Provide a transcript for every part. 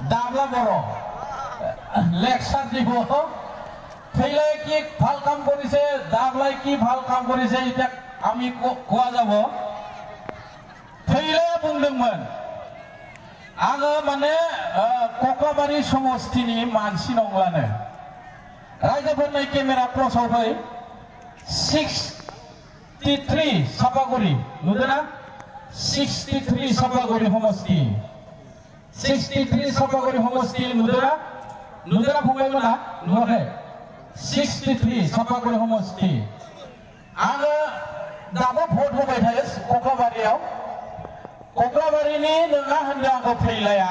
dabla boro lecture দিব ফেলে কি ভাল কাম কৰিছে দাবলাই কি ভাল কাম কৰিছে এটা আমি কোৱা যাব ফেলে বুंदोंमोन आङो माने कक्लाबारि समस्तिनि मानसि नंलानो रायजोफोरनि केमेरा क्ल'सआव फै 63 सापागुरि नुदोंना 63 सापागुरि समस्ति 63 सापागुरि समस्ति नुदोंना फंबायमोना नुवाखै 63 सापागुरि समस्ति आङो दाबो भट होबाय थायो कक्लाबारियाव कक्लाबारिनि नोंहा होनदों आंखौ फैलाया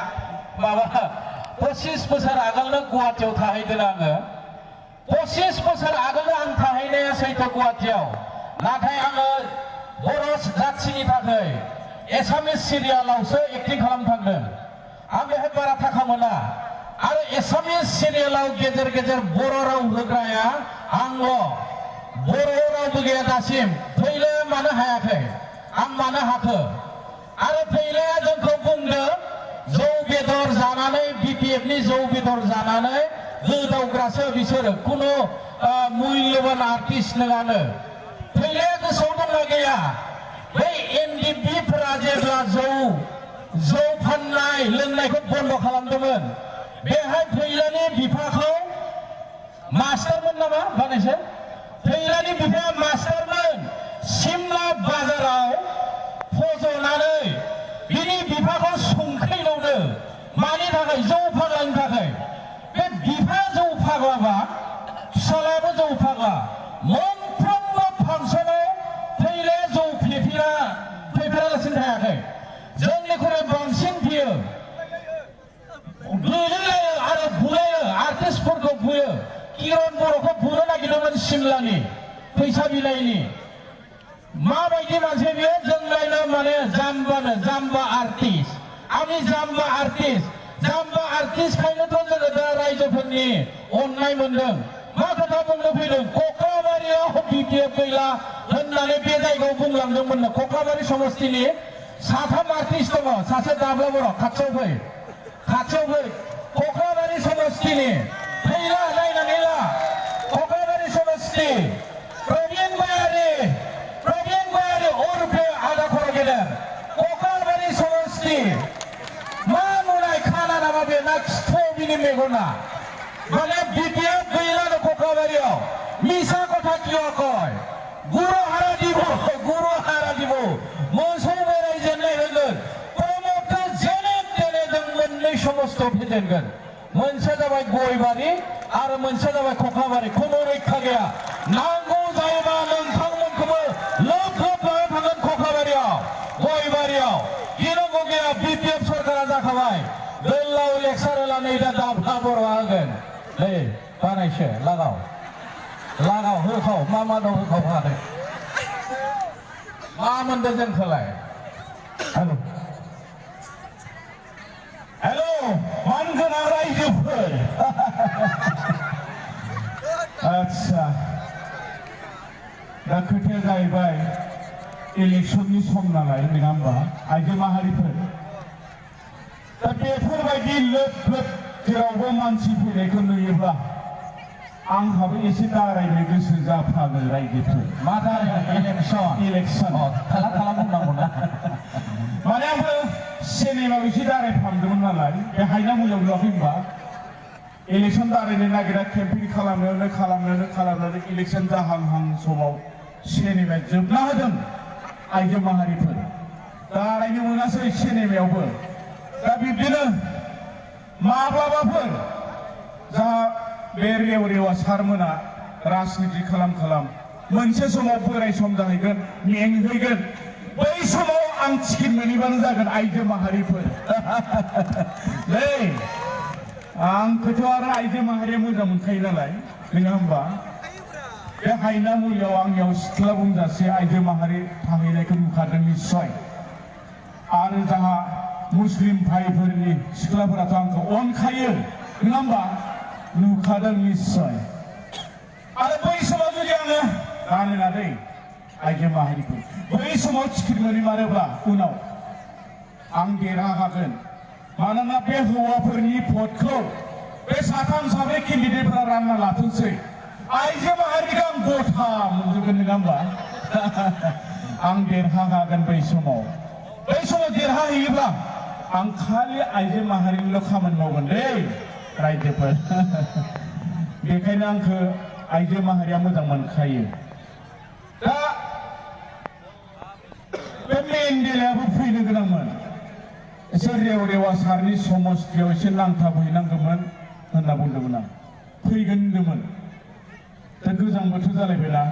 माबा 25 बोसोर आगोलनो गुवाहाटीयाव थाहैदों आङो 25 बोसोर आगोलनो आं थाहैनाया सैथो गुवाहाटीयाव नाथाय आङो बर' जाथिनि थाखाय एसामिस सिरियालावसो एक्टिं खालामनो थांदों आं बेहाय बारा थाखा मोना आरो एसामिस सिरियालाव गेजेर गेजेर बर' राव होग्राया आंल' बर' रावबो गैया दासिम फैले मानो हायाखै आं मानो हाखो आरो फैलाया जोंखौ बुंदों जौ बेदर जानानै बिपिएफनि जौ बेदर जानानै गोदावग्रासो बिसोरो कुनु मुल्यबान आर्टिस्ट नङानो फैलाया गोसोआव दंना गैया बै एनडिपिफोरा जेब्ला जौ फाननाय लोंनायखौ बन्द खालामदोंमोन बेहाय फैलानि बिफाखौ मास्टारमोन नामा बानायसो फैलानि बिफाया मास्टारमोन सिमला बाजाराव फज'नानै बिनि बिफाखौ संख्रिलौनो मानि थाखाय जौ फाग्लानि थाखाय बे बिफा जौ फाग्लाबा फिसालायाबो जौ फाग्ला मोनफ्रोमबो फांसनाव फैलाया जौ फेफेरालासिनो थायाखै जोंनिख्रुइ बांसिन फियो गोलैलायो आरो बुलायो आर्टिस्टफोरखौ बुयो किरन बर'खौ बुनो नागिरदोंमोन सिमलानि फैसा बिलाइनि माबायदि मानसि बियो जोंलायनो माने जाम्बा आर्टिस्ट आंनि जाम्बा आर्टिस्ट खायनोथ' जोङो दा रायजोफोरनि अननाय मोनदों मा खोथा बुंनो फैदों कक्लाबारियाव बिपिएफ गैला होननानै बे जायगायाव बुंलांदोंमोन कक्लाबारि समस्तिनि साथाम आर्टिस्ट दङ सासे दाब्ला बर' खाथियाव फै कक्लाबारि समस्तिनि फैला नायनानै ला कक्लाबारि समस्ति प्रबिन गयारि उर्फे आदा खर' गेदेर कक्लाबारि समस्ति मा नुनाय खाना नामा बे ना खिथौ बिनि मेगना माने बिपिएफ गैलानो कक्लाबारियाव मिसा কথা কিয় কয় गुरु हारा দিব मोसौ बेरायजेननाय होगोन प्रमोदखौ जेने तेने जों मोननै समस्त फेजेनगोन मोनसे जाबाय गयबारि आरो मोनसे जाबाय कक्लाबारि खुनु रैखा गैया नांगौ जायोबा नोंथांमोनखौबो लोब लाना थांगोन कक्लाबारियाव गयबारियाव गिनांगौ गैया बिपिएफ सरकारा जाखाबाय गोलाव लेक्सार होनानै दा दाब्ला बर'आ होगोन नै बानायसो लागाव होखाव मा दं होखाव फादो मा मोनदों जोंखौलाय हेलौ मानगोनां रायजोफोर आच्छा दा खोथाया जाहैबाय इलेक्शननि सम नालाय नङा होमबा आइजो माहारिफोर दा बेफोरबायदि लोब जेरावबो मानसि फैनायखौ नुयोब्ला आंहाबो एसे दारायनो गोसो जाफ्लाङो रायजोफोर मा दारायनो इलेक्शन खालामनांगौ ना माने आंबो सिनेमायाव एसे दारायफ्रामदोंमोन नालाय बे हायनामुलियाव नुवाखै होनबा इलेक्शन दारायनो नागिरा केम्पेइन खालामनानै इलेक्शन जाहांहां समाव सिनेमाया जोबना होदों आइजो माहारिफोर दारायनो मोनासै सिनेमायावबो दा बिब्दिनो माब्लाबाफोर जा बे रेवा सारमोना राजनिति खालाम मोनसे समाव बोराय सम जाहैगोन मेंहैगोन बै समाव आं टिकेट मोनैबानो जागोन आइजो माहारिफोर नै आंखौथ' आरो आइजो माहारिया मोजां मोनखायो नालाय नङा होमबा बे हायनामुलियाव आंनियाव सिख्ला बुंजासे आइजो माहारि थाहैनायखौ नुखादों निस्सय आरो जोंहा मुस्लिम भाइफोरनि सिख्लाफोराथ' आंखौ अनखायो नङा होमबा नुखादों निस्सय आरो बै समाव जुदि आङो गानोना दै आइजो माहारिफोर बै समाव टिकेट मोनैमारोब्ला उनाव आं देरहाखागोन मानोना बे हौवाफोरनि भटखौ बे साथाम साब्रै केन्डिडेटफोरा रानना लाथोंसै आइजो माहारिखौ आं गथा मोनजोबगोन नङा होमबा आं देरहागोन बै समाव देरहाहैयोब्ला आं खालि आइजो माहारिनिल' खामानि मावगोन दै रायजोफोर बेखायनो आंखौ आइजो माहारिया मोजां मोनखायो दा बे मेन्डेलायाबो फैनो गोनांमोन एसे रेव रेवा सारनि समस्थियाव एसे नांथाबहैनांगौमोन होनना बुंदोंमोन आं फैगोन होनदोंमोन दा गोजां बोथोर जालायबायना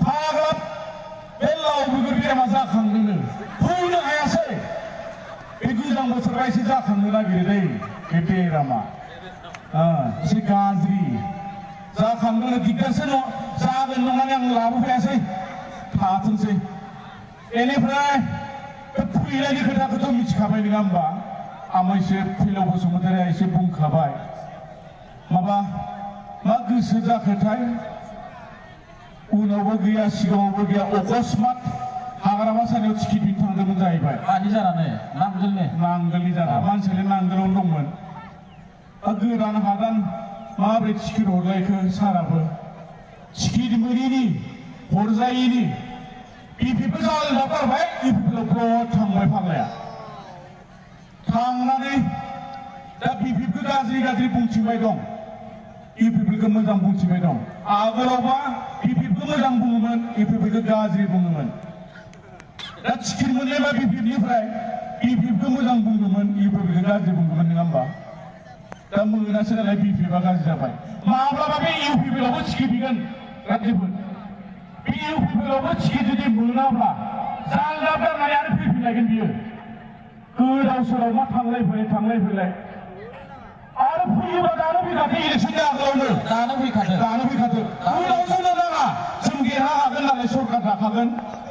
फाग्ला बे लाव बिगुर बेरामा जाखांदोंनो फैनो हायासै बे गोजां बोथोराव एसे जाखांनो नागिरो दै बे बेरामा एसे गाज्रि जाखांदोंनो दिगदारसो जागोन नंनानै आं लाबोफायासै थाथोंसै बेनिफ्राय बे फैलायनि खोथाखौथ' मिथिखाबाय नङा होमबा आमायसो फैलाव बसुमतारिया एसे बुंखाबाय मा गोसो जाखोथाय उनावबो गैया सिगाङावबो गैया अकस्मात हाग्रामा सारियाव टिकेट बिनो थांदोंमोन जाहैबाय मानि जानानै नांगोलनि जाना मानसियालाय नांगोलावनो दंमोन गोदान हादान माबोरै टिकेट हरलायखो साराबो टिकेट मोनैनि हरजायैनि इपिपि जालना गारबाय इपिपिआव ब्रद थांबाय फाग्लाया थांनानै दा बिपिपिखौ गाज्रि बुंथिबाय दं इपिपिखौ मोजां बुंथिबाय दं आगोलावबा बिपिपिखौ मोजां बुङोमोन इपिपिखौ गाज्रि बुङोमोन दा टिकेट मोननायबा बिपिपिनिफ्राय इपिपिखौ मोजां बुङोमोन इपिपिखौ गाज्रि बुङोमोन नङा होमबा दा मोनासै नालाय बिपिपा गाज्रि जाबाय माब्लाबा बे इउपिपिआवबो टिकेट बिगोन रायजोफोर बे इउपिपिआवबो टिकेट जुदि मोनाब्ला जालना गारनानै आरो फैफिनलायगोन बियो गोदाव सोराव मा थांलाय फैलाय आरो फैयोबा दानो फैखादो इलेक्सननि आगोलावनो दानो फैखादो गोदाव जोंनो नाङा जों देरहा हागोन नालाय सरकार थाखागोन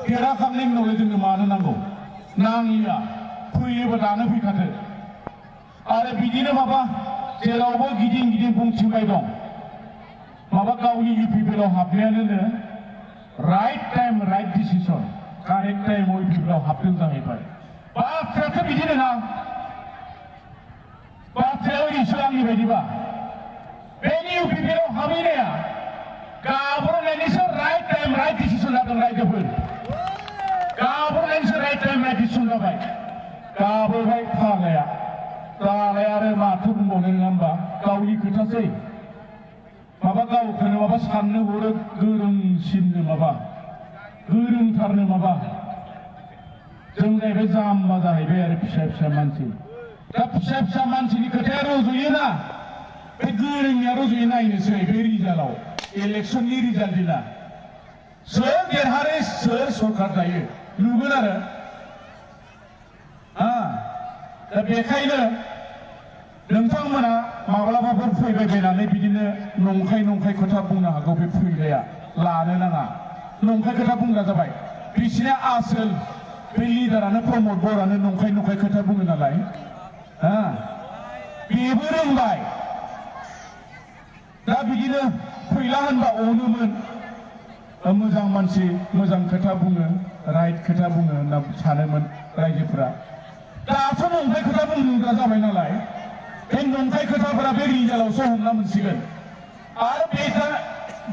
देरहाखांनायनि उनावलाय जोंनो मानो नांगौ नाङिया फैयोबा दानो फैखादो आरो बिदिनो जेरावबो गिदिं बुंथिबाय दं गावनि इउपिपिआव हाबनायानो right time right decision correct टाइमाव इउपिपिआव हाबदों जाहैबाय बाथ्रायाथ' बिदि नङा बाथ्राया ओरैसो आंनि बायदिबा बेनि इउपिपिआव हाबहैनाया गाब्र'नायनिसो राइट टाइम राइट डिसिसन जादों रायजोफोर गाब्र'नायनिसो राइट टाइम राइट डिसिसन जाबाय गाब्र'बाय फाग्लाया दालाय आरो माथो बुंबावनो नङा होमबा गावनि खोथासै गावखौनो साननो हरो गोरोंसिननो गोरोंथारनो जों जाहैबाय जाम्बा जाहैबाय आरो फिसा मानसि दा फिसा मानसिनि खोथाया रज'योना बे गोरोंनिया रज'यो नायनोसै बे रिजाल्टआव इलेक्सननि रिजाल्ट दिना सोर देरहारो सोर सरकार जायो नुगोन आरो दा बेखायनो नोंथांमोना माब्लाबाफोर फैबाय बायनानै बिदिनो नंखाय खोथा बुंनो हागौ बे फैलाया लानो नाङा नंखाय खोथा बुंग्रा जाबाय बिसिना आसोल बे लिडारानो प्रमद बर'आनो नंखाय खोथा बुङो नालाय बेबो रोंबाय दा बिदिनो फैला होनबा अनोमोन मोजां मानसि मोजां खोथा बुङो राइट खोथा बुङो होनना सानोमोन रायजोफोरा दाथ' नंखाय खोथा बुंग्रा जाबाय नालाय बे नंखाय खोथाफोरा बे रिजाल्टआवसो हमना मोनसिगोन आरो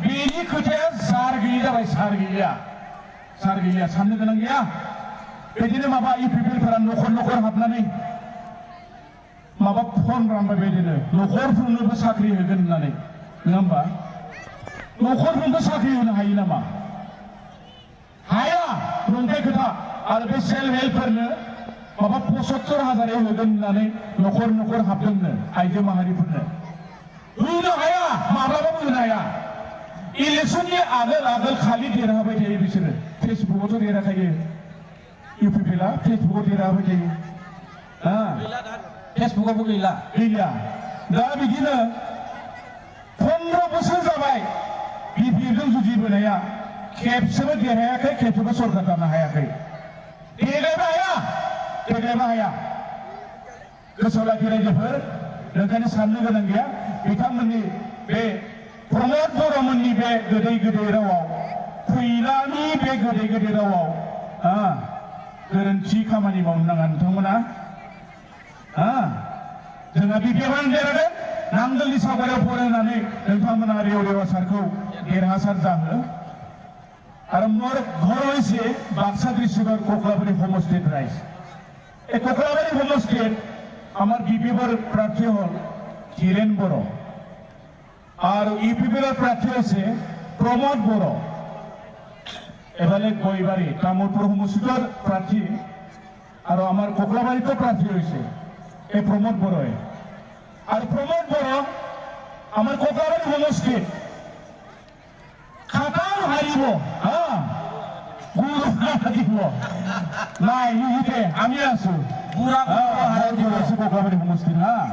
बेनि खोथाया सार गैयि जाबाय सार गैया साननो गोनां गैया बिदिनो इउपिपिफोरा न'खर हाबनानै फन रानबाय बिदिनो न'खरफोरनोबो साख्रि होगोन होननानै नङा होमबा न'खरफोरनोबो साख्रि होनो हायो नामा हाया नंखाय खोथा आरो बे सेल्फ हेल्पफोरनो 75,000 होगोन होननानै न'खर हाबदोंनो आइजो माहारिफोरनो होनो हाया माब्लाबाबो होनो हाया इलेक्सननि आगोल खालि देरहाबाय थायो बिसोरो फेसबुकआवथ' देरहाखायो इउपिपिआ फेसबुकआव देरहाबाय थायो फेसबुकआवबो गैला दा बिदिनो 15 बोसोर जाबाय बिपिएफजों जुजिबोनाया खेबसेबो देरहायाखै खेबसेबो सरकार जानो हायाखै देग्लायबो हाया गोसोआव लाखि रायजोफोर नोंखायनो साननो गोनां गैया बिथांमोननि बे प्रमद बर'मोननि बे गोदै रावाव फैलानि बे गोदै रावाव गोरोन्थि खामानि मावनो नाङा नोंथांमोना जोंहा बिपिएफआनो देरहादों नांगोलनि सावगारियाव फरायनानै नोंथांमोना रेव रेवा सारखौ देरहासार जाहो आरो मोर घर হয়েছে বাক্সা ডিস্ট্রিক্টৰ কোকলাবাৰী সমষ্টিত ৰাইজ এই কোকলাবাৰী সমষ্টিত আমাৰ বিপিএফৰ প্ৰাৰ্থী হল কিৰেণ বড়ো আর ইউপিপির প্রার্থী আছে প্রমোদ বড়ো এবারে গইবাড়ি তামুলপুর সমষ্টির প্রার্থী আর আমার কোকলাবাড়িতে প্রার্থী হয়েছে এই প্রমোদ বড়োয় আর প্রমোদ বড়ো আমার কোকলাবাড়ি সমষ্টি খাটাও হারিব হ্যাঁ গুড় হারিব নাই ইহিতে আমি আছো বুড়া আছো কোকলাবাড়ি সমষ্টি হ্যাঁ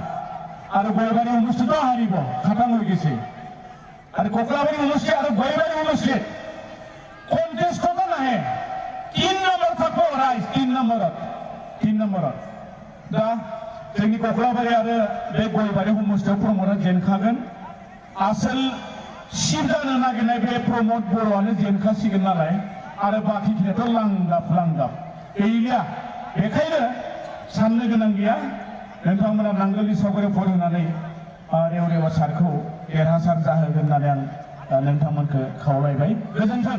আর গইবাড়ি সমষ্টিতেও হারিব খাটাং হয়ে গেছে আর কোকলাবাড়ি সমষ্টি আর গইবাড়ি সমষ্টি কন্টেস্ট কত নাহে 3 নম্বর থাকবো রাইজ 3 নম্বরত दा जोंनि कोकलाबारि आरो बे गयबारि समष्टियाव प्रमोदआ जेनखागोन आसोल सिट जानो नागिरनाय बे प्रमोद बर'आनो जेनखासिगोन नालाय आरो बाखिखिनियाथ' लांगाब गैलिया बेखायनो साननो गोनां गैया नोंथांमोना नांगोलनि सावगारियाव फरायनानै रेव रेवा सारखौ देरहासार जाहोगोन होननानै आं नोंथांमोनखौ खावलायबाय गोजोन्थों